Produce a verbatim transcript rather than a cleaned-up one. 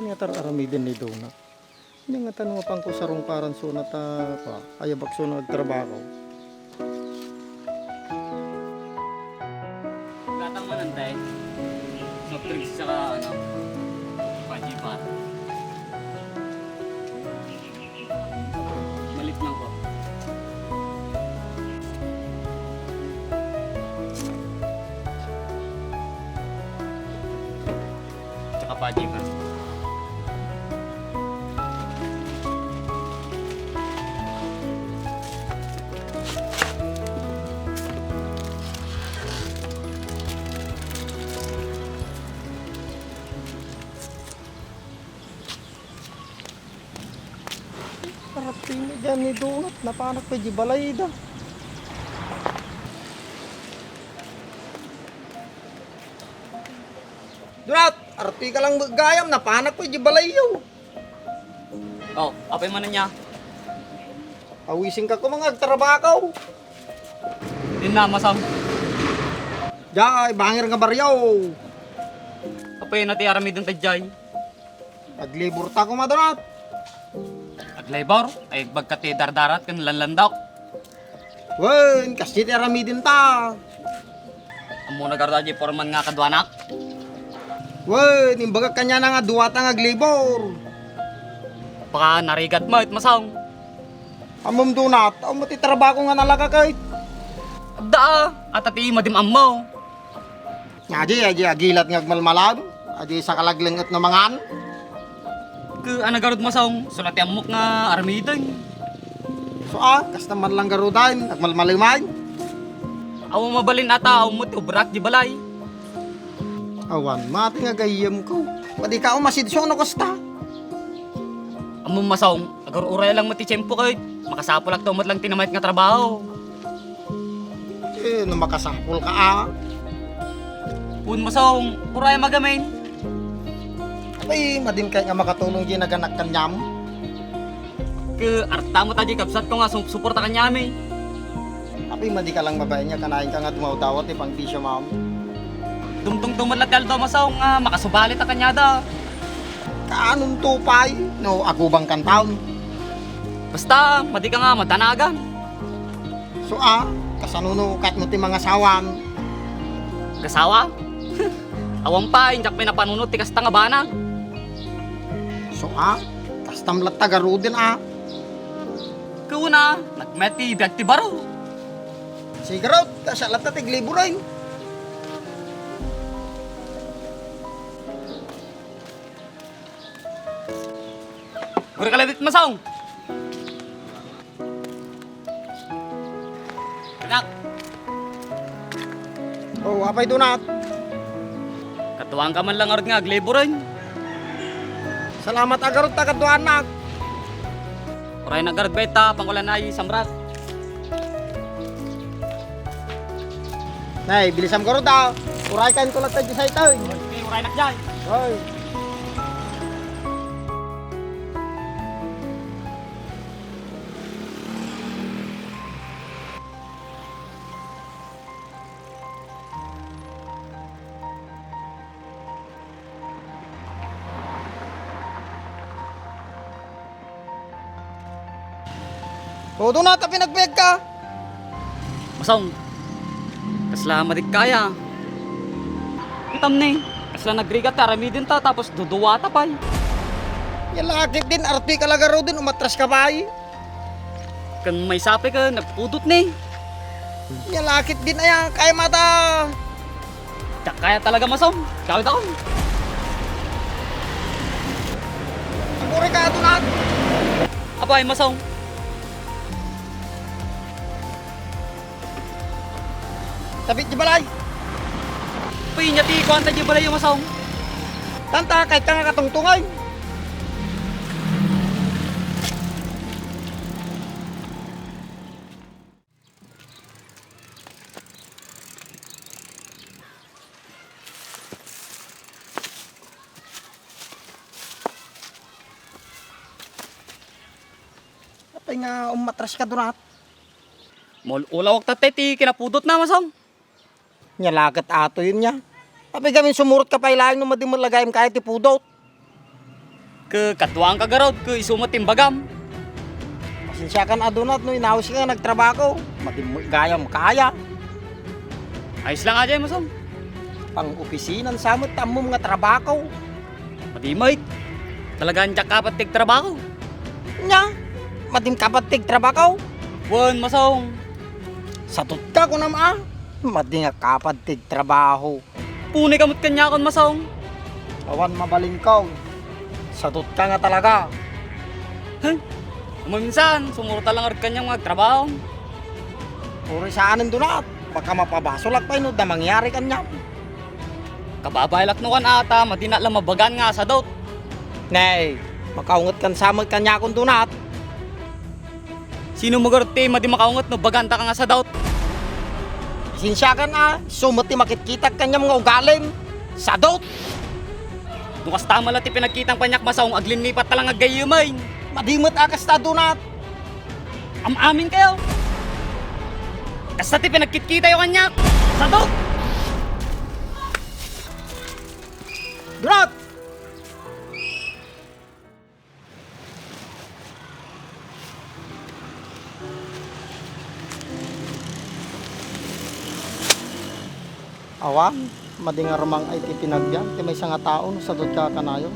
Nga tar-aramiden ni Donat. Nya nga tano mapanko sarungkaran sona ta pa, ayabak sona agtrabaho. Gatang man, antay. Soft drinks saka, ano, Fudgy Bar. Malit lang po. Tsaka Fudgy Bar. Parati nga dyan ni Donat, napanak pa di balayda. Donat, arti ka lang gayam, napanak pa di balayyo. Oh, apay man niya? Awisin ka kumang agtrabakaw. Din na, masam. Jay, bangir nga baryo. Apay na ti aramiden ta jay? Aglibor ta kumadunat. Aglibor? Ay, bagka ti dardarat ken lanlandok. Wen, kasdi ti aramiden ta. Ammo na garda di porman nga kaduanak? Wen, imbagak kaniana nga duata nga aglibor. Baka narigat met, masong. Ammom dunat, ammom ti trabako nga nalaka kay. Adda, ah, ata ti madim ammo. Adi, adi, agilat nga agmalmalam. Adi, sakalaglenget no mangan. Ke, anagarod masong, sulati ammok nga armiden. So, ah, kasta man lang garudan, agmalmaleman. Awa mabalin ata, ammot obrak di balay. Awan, mati nga gayyem ko. Padi ka umasidso no kasta. Ammom masong, agar-uray lang met ti tiempo ket makasapulak ta met lang ti namayat nga trabaho. Eh, no makasapul ka, ah. Pun masong, uray magamin. Ay, madin kay nga makatulong di naganak kanyam. Ke, arta mo ta di kabsat ko nga sum-, suporta kanyami. Apay, madi ka lang mabain nga kanayon ka nga dumawdawat ti pangbisio, ma'am. Dumtungtong met la ti aldaw, masong, nga makasubali ta kaniada. Kaanonto pay no agubang kan taon? Basta, madi ka nga madanagan. So, ah, kasano no kat mo ti mangasawam? Gasawa? Awan pay, diak pay napanunot ti kasta nga banag. So, ah, kastam latta garuden, ah. Kuna, nagmet ti biag ti baro. Sigarot, kasya latta ti gliburay. Guri ka labi ti masong. Anak. Oh, apay dunat? Kaduan ka man lang ngarud nga agliburen. Salamat a garud ta kaduanak. Uray na garud bay ta, pangulan ay samrak. Nay, bilisam garud a. Uray kain ko lang tayo sa ito. Uray nak jay. Hoy. O, duna ta pinagbiag ka. Masong, kasla madikkaya. Kitam ni, kasla nagrigat ta aramiden ta, tapos duduwata pay. Ya lakit din, arti ka lagaruden, umatras ka pay. Ken maysa pay ken nagpudot ni. Ya lakit din aya, kaya mata. Diak kaya talaga, Masong. Gawid ako. Aguri ka, ato na. Apay, Masong. Tapit di balay. Uy, nya ti kuanta di balay, Masong. Tanta, kahit ka nga katungtungay. Apay nga umatras ka, Donat? Mul-, ulawak tatay ti kinapudot na, Masong. Nya laket ato yun nya. Apay gamin sumurot ka pay laeng no madi met la gaem kaya ti pudot. Ke kaduaanka garud, ke isu met ti imbagam. Pasensiakan a Donat no inawiska nga nagtrabako. Madimmo gayam kaya. Ayos lang a jay, Masong. Pang-opisinan sa met ti ammom nga trabako. Madi met. Talaga diak kapat ti agtrabako. Nya, madim kapat ti agtrabako? Wen, Masong. Sadutka kunam a. Madi nga kapat ti agtrabako. Punay ka met kaniakon, Masong. Awan mabalinko. Sadutka nga talaga. Huh? Maminsan, sumurot lang ngarud kaniam nga agtrabaho. Uray saanen, Donat. Baka mapabasolak pay no adda mangyari kaniam. Kababaelak no kan ata, madinak la mabagaan nga asadot. Nay, makaungetkan sa met kaniakon, Donat. Sino magarud ti madi makaunget no bagantaka nga sadot? Pasensiakan a, isu met ti makitkitak kaniam nga ugalim. Sadot! No kasta met la ti pinagkitam kaniak, Masong, aglinlipatta lang aggayyem. Madi met a kasta, Donat. Am-amin kayo. Kasta ti pinagkitkitayo kaniak. Sadot! Donat! Awan, madi nga rumang-ay ti pinabiag ti maysa nga tao no sadutka kanayon.